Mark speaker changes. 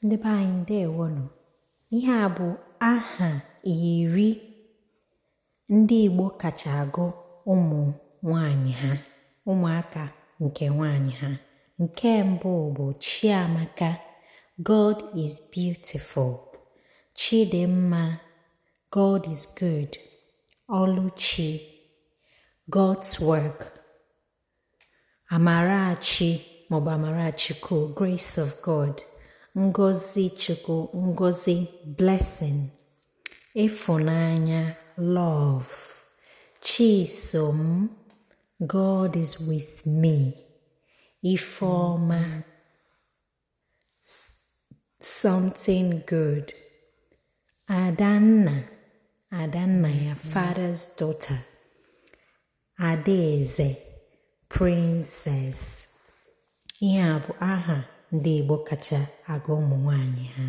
Speaker 1: Ndị be anyị, ndewonụ. Ihe a bụ aha 10 ndị Igbo kacha agụ ụmụ nwanyị ha, ụmụaka nke nwanyị ha. Nke mbụ bụ Chiamaka, God is beautiful. Chidimma, God is good. Oluchi, God's work. Amarachi maọbụ Amarachukwu, grace of God. Ngozi Chukwu, Ngozi, blessing. Ịfụnanya, love. Chisom, God is with me. Ifeọma, something good. Adanna, Adanna ya, father's daughter. Adaeze, princess. Ihe a bụ aha ndị Igbo kacha agụ ụmụ nwanyị ha.